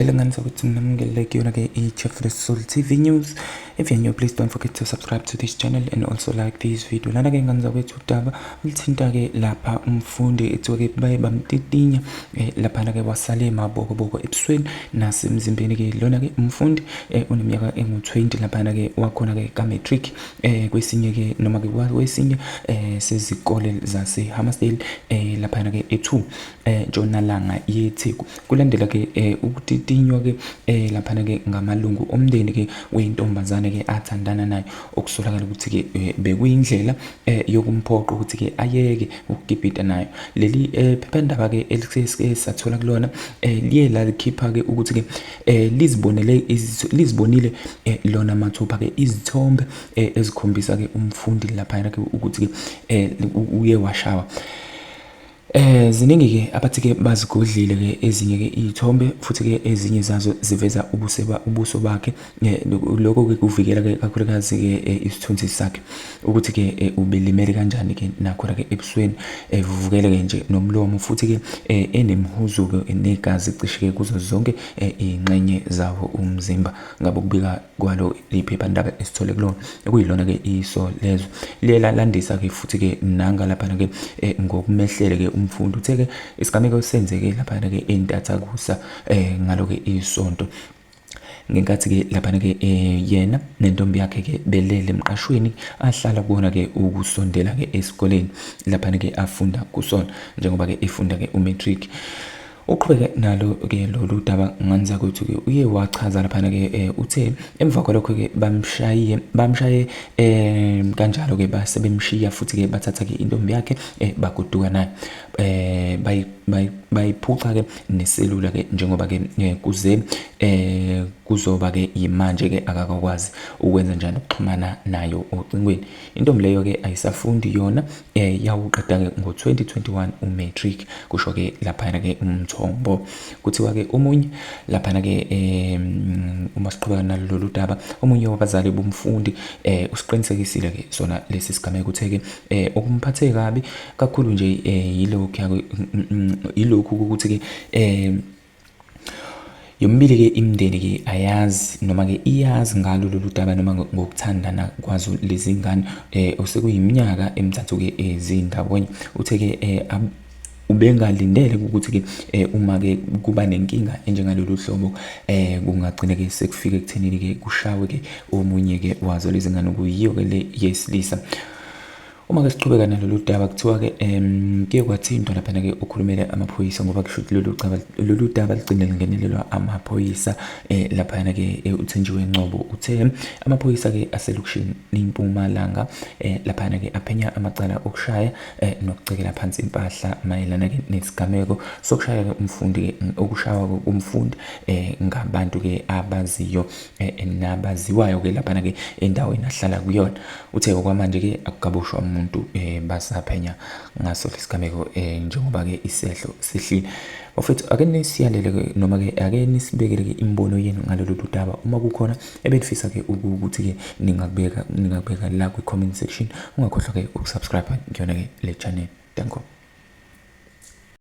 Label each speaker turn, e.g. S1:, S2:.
S1: Elenganisa ukuthi namukele kuyona-ke i-Chef Soul TV News. If you're new, please don't forget to subscribe to this channel and also like this video. Lana-ke ngane zakwethu udaba oluthinta-ke lapha umfundi ethiwa-ke baye bamtitinya laphana-ke wasale emabokoboko ebusweni nasemzimbeni-ke. Lona-ke umfundi uneminyaka engu-20 laphana-ke wakhona-ke ka-matric kwesinye-ke noma-ke kwesinye sezikole zase-Hammarsdale laphana-ke e-2 ntshonalanga yeTheku. Kulandela ke ukutitinywa ke laphana ke ngamalungu omndeni ke wentombazane ke athandana nayo okusolakala ukuthi ke bekuyindlela yokumphoqa ukuthi ke ayeke ukukipita nayo. Leli phephandaba ke elisesike sathola kulona liye lalikhipha ke ukuthi ke lizibonele lizibonile lona mathupha ke izithombe ezikhombisa ke umfundi laphana ke ukuthi ke uye washawa. Ziningi-ke abathi-ke bazigodlile-ke ezinye-ke iy'thombe futhi-ke ezinye zazo ziveza ubuseba ubuso bakhe. Lokho-ke kuvikela-ke kakhulukazi-ke isithunzi sakhe ukuthi-ke ubelimele kanjani-ke nakhona-ke ebusweni evuvukele-ke nje nomlomo futhi-ke enemihuzuko negazi cishe-ke kuzo zonke iy'ngxenye zawo umzimba. Ngabe ukubika kwalo iphephandaba esithole kulona okuyilona-ke Isolezwe liye lalandisa-ke futhi-ke nanga laphana-ke ngokumehlele-ke umfundi uthe-ke isigameko senzeke laphana-ke entathakusa ngalo-ke isonto ngenkathi-ke laphana-ke yena nentombi yakhe-ke belele emqashweni ahlala kuwona-ke ukusondela-ke esikoleni laphana-ke afunda kusona njengoba-ke efunda-ke u-matric. Uqhubeke nalo-ke lolu daba nganzakwethu-ke uye wachaza laphana-ke uthe emva kwalokho-ke bamshaye bamshaye kanjalo-ke base bemshiya futhi-ke bathatha-ke intombi yakhe bagoduka nayo bayiphuca-ke neselula-ke njengoba-ke kuze kuzoba-ke yimanje-ke akakakwazi ukwenza njani ukuxhumana nayo ocingweni. Intombi leyo-ke ayisafundi yona yawuqeda-ke ngo-2021 u-matric kusho-ke laphana-ke umthombo. Kuthiwa-ke omunye laphana-ke uma siqhubeka nalo lolu daba omunye wabazali bomfundi usiqinisekisile-ke sona lesi sigameko uthe-ke okumphathe kabi kakhulu nje yilokhu yilokhu ukuthi-ke yomibili-ke imindeni-ke ayazi noma-ke iyazi ngalo lolu daba noma ngokuthandana kwazo lezi ngane osekuyiminyaka emithathu-ke zindawonye. Uthe-ke ubengalindele ukuthi-ke uma-ke kuba nenkinga enjengalolu hlobo kungagcina-ke sekufika ekuthenini-ke kushawe-ke omunye-ke wazo lezi ngane okuyiyo-ke le yesilisa. Uma-ke siqhubeka nalolu daba kuthiwa-ke kuye kwathintwa laphana-ke okhulumele amaphoyisa ngoba kusho ukuthi lolu caba lolu daba ligcine lingenelelwa amaphoyisa laphana-ke uThenjiwe Ngcobo uthe amaphoyisa-ke aselokishini iMpumalanga laphana-ke aphenya amacala okushaya nokucekela phansi impahla mayelana-ke nesigameko sokushaya-ke umfundi-ke ukushawa komfundi ngabantu-ke abaziyo nabaziwayo-ke laphana-ke endaweni ahlala kuyona. Uthe okwamanje-ke akukaboshwa umuntu basaphenya ngaso lesigameko njengoba-ke isehlo sehlile. Bafethu ake nisiyalele-ke noma-ke ake nisibekele-ke imibono yenu ngalolu daba uma kukhona ebenifisa-ke ukuthi-ke ningakubeka ningakubeka la kwi-comment section. Ungakhohlwa-ke ukusubscribe kuyona-ke le channel. Danko.